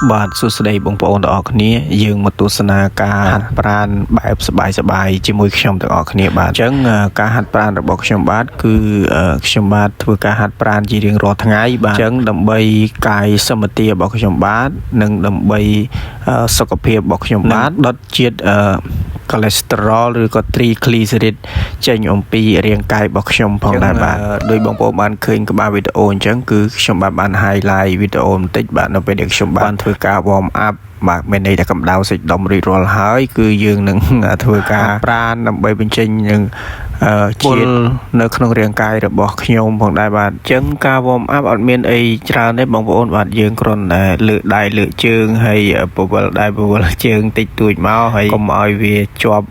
បាទសួស្តីបងប្អូនទាំងអស់គ្នាយើងមកទស្សនាការហាត់ប្រាណបែបសប្បាយៗជាមួយខ្ញុំទាំងអស់គ្នាបាទអញ្ចឹងការហាត់ប្រាណរបស់ខ្ញុំបាទគឺខ្ញុំបាទធ្វើការហាត់ប្រាណជារៀងរាល់ថ្ងៃបាទអញ្ចឹងដើម្បីកាយសម្បទារបស់ខ្ញុំបាទនិងដើម្បីសុខភាពរបស់ខ្ញុំបាទដុតជាតិកូលេស្តេរ៉ុលឬក៏ triglyceride ចេញអំពីរាងកាយរបស់ខ្ញុំផងដែរបាទដោយបងប្អូនបានឃើញក្បាលវីដេអូអញ្ចឹងគឺខ្ញុំបាទបាន highlight វីដេអូបន្តិចបាទនៅពេលដែលខ្ញុំបានធ្វើការ warm up បាទមានន័យថាកម្ដៅសាច់ដុំរួចរាល់ហើយគឺយើងនឹងធ្វើការប្រាណដើម្បីបញ្ចេញនឹងជាតិនៅក្នុងរាងកាយរបស់ខ្ញុំផងដែរបាទអញ្ចឹងការ warm up អត់មានអីច្រើនទេបងប្អូនបាទយើងគ្រាន់តែលើកដៃលើកជើងហើយពវល់ដៃពវល់ជើងតិចតួចមកហើយកុំឲ្យវាជាប់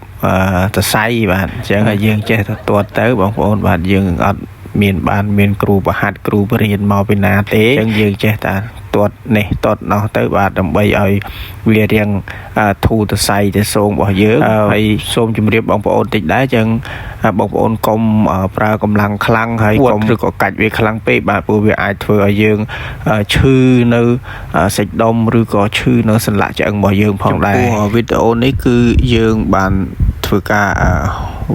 សរសៃបាទអញ្ចឹងហើយយើងចេះតែទាត់ទៅបងប្អូនបាទយើងអត់មានបានមានគ្រូប្រហាត់គ្រូបរៀនមកពីណាទេអញ្ចឹងយើងចេះតែទាត់នេះទាត់នោះទៅបាទដើម្បីឲ្យវារៀងធូរសរសៃទៅសោងរបស់យើងហើយសូមជម្រាបបងប្អូនតិចដែរអញ្ចឹងបងប្អូនកុំប្រើកម្លាំងខ្លាំងហើយកុំឬក៏កាច់វាខ្លាំងពេកបាទព្រោះវាអាចធ្វើឲ្យយើងឈឺនៅសាច់ដុំឬក៏ឈឺនៅសន្លាក់ឆ្អឹងរបស់យើងផងដែរវីដេអូនេះគឺយើងបានធ្វើការ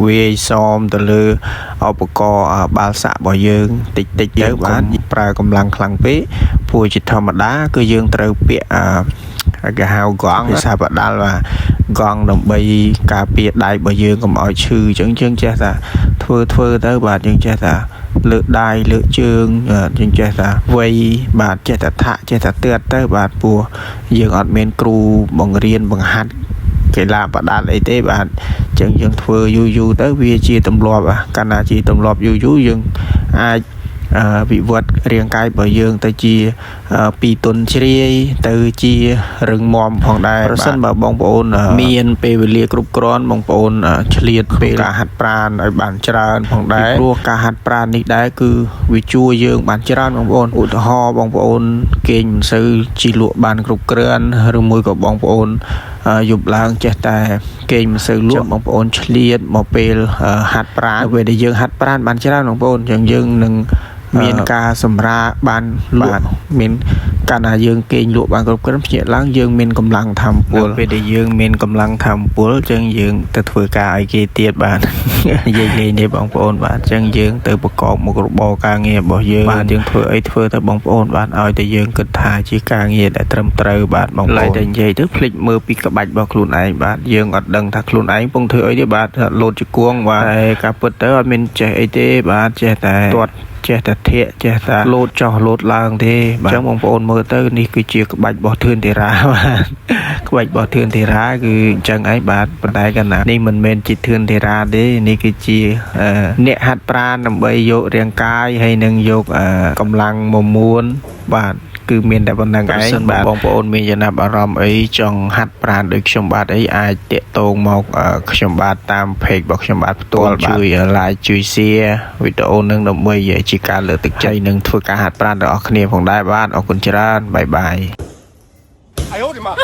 វាយសមទៅលើឧបករណ៍បាល់សាក់របស់យើងតិចតិចទៅបាទប្រើកម្លាំងខ្លាំងពេកព្រោះជាធម្មតាគឺយើងត្រូវពាក់គេហៅ gant ភាសាបដាល់បាទ gant ដើម្បីការពារដៃរបស់យើងកុំឲ្យឈឺអញ្ចឹងយើងចេះតែធ្វើធ្វើទៅបាទយើងចេះតែលើកដៃលើកជើងយើងចេះតែវៃបាទចេះតែធាក់ចេះតែទឿតទៅបាទព្រោះយើងអត់មានគ្រូបង្រៀនបង្ហាត់កីឡាបដាល់អីទេបាទអញ្ចឹងយើងធ្វើយូរយូរទៅវាជាទម្លាប់កាលណាជាទម្លាប់យូរយូរយើងអាចវិវត្តរាងកាយរបស់យើងទៅជាពីទុនជ្រាយទៅជារឹងមាំផងដែរប្រសិនបើបងប្អូនមានពេលវេលាគ្រប់គ្រាន់បងប្អូនឆ្លៀតពេលការហាត់ប្រាណឲ្យបានច្រើនផងដែរព្រោះការហាត់ប្រាណនេះដែរគឺវាជួយយើងបានច្រើនបងប្អូនឧទាហរណ៍បងប្អូនគេងមិនសូវជីលក់បានគ្រប់គ្រាន់ឬមួយក៏បងប្អូនយប់ឡើងចេះតែគេងមិនសូវលក់បងប្អូនឆ្លៀតមកពេលហាត់ប្រាណពេលដែលយើងហាត់ប្រាណបានច្រើនបងប្អូនអញ្ចឹងយើងនឹងមានការសម្រាកបានលក់មានកាលណាយើងគេងលក់បានគ្រប់គ្រាន់ភ្ញាក់ឡើងយើងមានកម្លាំងធម្មពលពេលដែលយើងមានកម្លាំងធម្មពលអញ្ចឹងយើងទៅធ្វើការឲ្យគេទៀតបាទនិយាយលេងទេបងប្អូនបាទអញ្ចឹងយើងទៅប្រកបមុខរបរការងាររបស់យើងបាទយើងធ្វើអីធ្វើទៅបងប្អូនបាទឲ្យតែយើងគិតថាជាការងារដែលត្រឹមត្រូវបាទបងប្អូនតែនិយាយទៅភ្លេចមើលពីក្បាច់របស់ខ្លួនឯងបាទយើងអត់ដឹងថាខ្លួនឯងពងធ្វើអីទេបាទលោតជង្គង់បាទតែការពិតទៅអត់មានចេះអីទេបាទចេះតែទាត់ចេះតែធាក់ចេះតែលោតចោះលោតឡើងទេបាទអញ្ចឹងបងប្អូនមើលទៅនេះគឺជាក្បាច់របស់ធឿនធីរ៉ាបាទក្បាច់របស់ធឿនធីរ៉ាគឺអញ្ចឹងឯងបាទប៉ុន្តែកាលណានេះមិនមែនជាធឿនធីរ៉ាទេនេះគឺជាអ្នកហាត់ប្រាណដើម្បីយករាងកាយហើយនឹងយកកម្លាំងមមួនបាទគឺមានតែប៉ុណ្្នឹងឯងបាទបងប្អូនមានចំណាប់អារម្មណ៍អីចង់ហាត់ប្រាណដូចខ្ញុំបាទអីអាចតាក់ទងមកខ្ញុំបាទតាម page របស់ខ្ញុំបាទផ្ទាល់ជួយ like ជួយ share វីដេអូនឹងដើម្បីជាការលើកទឹកចិត្តនិងធ្វើការហាត់ប្រាណដល់អស់គ្នាផងដែរបាទអរគុណច្រើន bye bye. 哎呦我的妈！